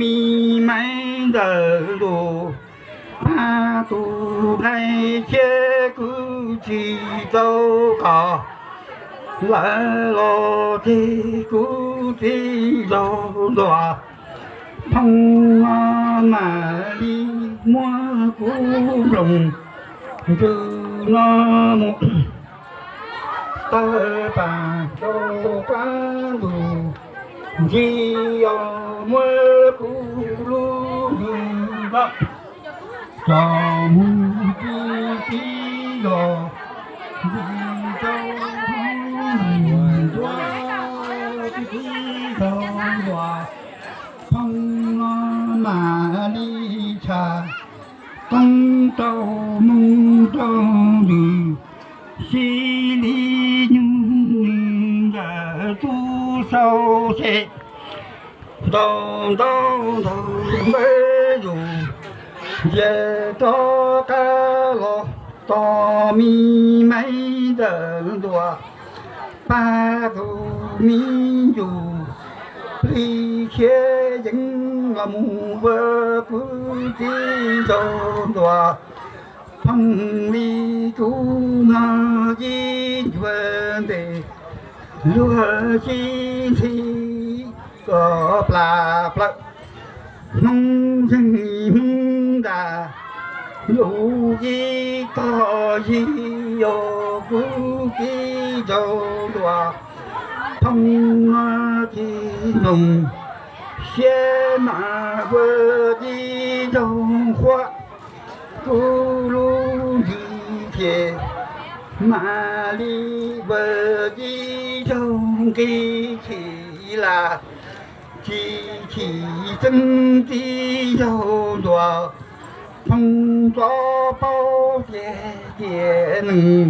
Mi Maiv Ntxawm Ntuas, pab tus dai thiab kuv tsis tau kom lawv los ces kuv txiv zaug ntuas. Phooj no mam li muab kuv nplooj ntsws no mus tawg pam rau qab ntug ntsis, yog muab kuv lub ntsws no tso mus tib tib zog ntsis rau ntuas, tib tib zog ntuas. Phooj no mam li tsham qoob rau moo rau ntws, xib li nyuj nws nkawd tub sau se ntau ntau ntau npawb zus, nce rov qab los tos Mi Maiv Ntxawm Ntuas, pab tus me nyuam plig khiav yees los mus ua kuv txiv zaug ntuas. Phooj li kuv no ib nchuav ntes luag sib ntxhi kom plas plawm, Hmoob zeeg Hmoob ntas lus ib tog yig, yog kuv txiv zaug ntuas. Phooj no tsis nyoog siab mas ua tib zaug qhuav, kuv lub ntsws thiaj mam li ua tib zaug nqis chim las, tsis chim xeeb tib zaug ntuas. Phooj txo paub tiag tiag neeg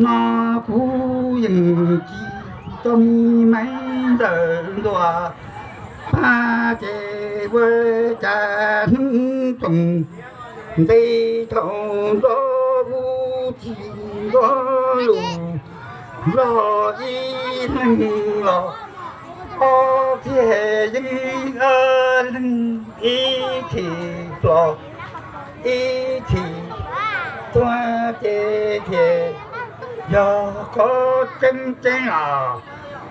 no kuv yeej tsis tau Mi Maiv Ntxawm Ntuas pab ces ua cas hnub toom nte thaum nto ub tsis nto lus nplog ib leeg los ob txiag yeeb leeg ib chim hlo ib chim tuag ces thiaj yog qhov tseeb tseeb os.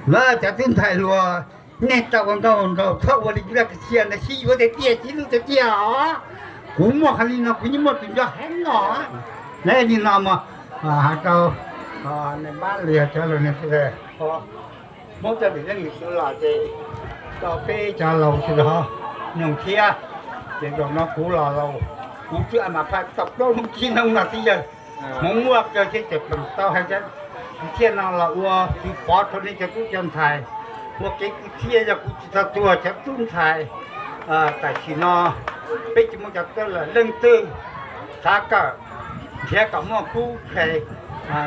Na cov tub ntxhais hluas, nej tau ua nkauj nraug txhob ua li yus zaj kwv txhiaj ntawd sib yuav tiag tiag, sib hlub tiag tiag os. Kuv muaj hais li no kuv yeej muaj tus nco heev no. Li no mas has rau npab li cov Hmoob cov lwm leej lwm tus los ces rau peb cov laus sawv daws mloog thiab. Ces zaum no kuv los laus, kuv twb a mas phaj tau plaub hmoov tsib hnub no tib yawg, hmoov muaj kawg thiab ces pheej tau hais cov kwv txhiaj no los ua tsis pov rau nej cov tub cov ntxhais ua kev kwv txhiaj. Yog kuv tsis tau tuag cov tub ntxhais, tam sim no peb tsis muaj cov tub lawm, leej twg xav kawm, nrhiav kom muaj khub phe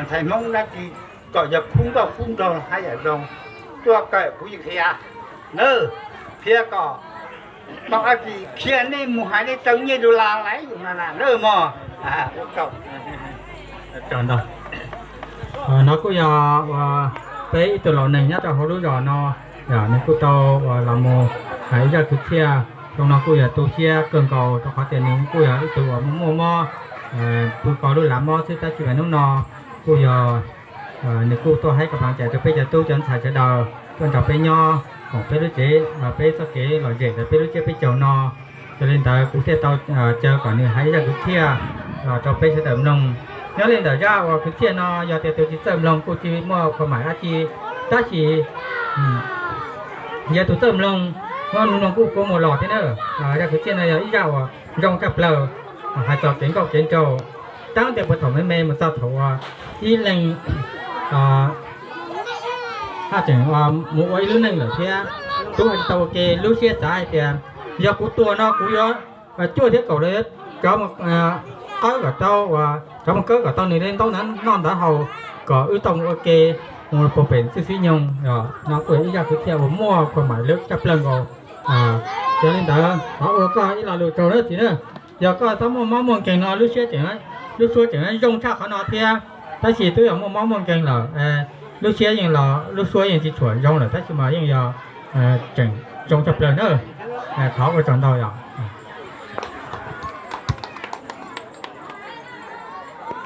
ntxhais Hmoob dab tsi kom yog khub nkauj khub nraug haj yam zoo tuaj kawm kuv yeej qhia na, qhia kom tau dab tsi qhia nej mus hais nej tau nyiaj dollar lawm yus na na mog. No kuj yog uas peb ib tug laus neeg nyob rau hauv lub zos no, nws kuj tau uas los mus hais ib zaj kwv txhiaj. Zoo no kuj yog tu siab kawg nkaus rau qhov tias nws kuj yog ib tug uas muaj mob pw kau lub lav mob xwb, tab sis mas hnub no kuj yog nws kuj tuaj haib ka phav cais rau peb cov tub cov ntxhais sawv daws tuaj nrog peb nyob koom peb lub tsev, peb txoj kev lom zem ntawm peb lub tsiab peb caug no. Yog li ntawd kuv thiaj tau caw kom nws hais ib zaj kwv txhiaj los rau peb sawv daws mloog. Nyob li ntawm zaj uas kwv txhiaj no yog tias tus tsis txawj mloog kuj tsis muaj qhua maim dab tsi, tab sis yog tus txawj mloog, muab mloog kuj kua muag los thiab na. Zaj kwv txhiaj no yog ib zaj uas zoo tshaj plaws, hais txog kev nkauj kev nraug. Tab tias puag thaum me me mus txog thaum uas ib leeg tseem mus ua ib lub neej lawm thiab, tub hais tsis tau ua ke, lub siab xav hais tias yog kuv tuag no kuv yuav cuaj thiab kaum lawv cov mus qawb kom tau, cov mus kawb kom tau nws li ntaub ntawv noj ntawv haus kom wb tau mus ua ke mus puag pem xwb xib nyoog. No kuj yog ib zaj kwv txhiaj uas muaj qhua maim lawm tshaj plaws nkaus. Yog li ntawd thov ua koj ib lo lus tsaug na txiv na. Yog koj txhob muaj mob muaj nkeeg no lub siab tseem, lub suab tseem zoo tshaj qhov no thiab, tab sis twb yog muaj mob muaj nkeeg lawm, lub siab yeej los lub suab yeej tsis tshua zoo lawm tab sis mas yeej yog tseem zoo tshaj plaws na. Thov ua tsaug ntau yog.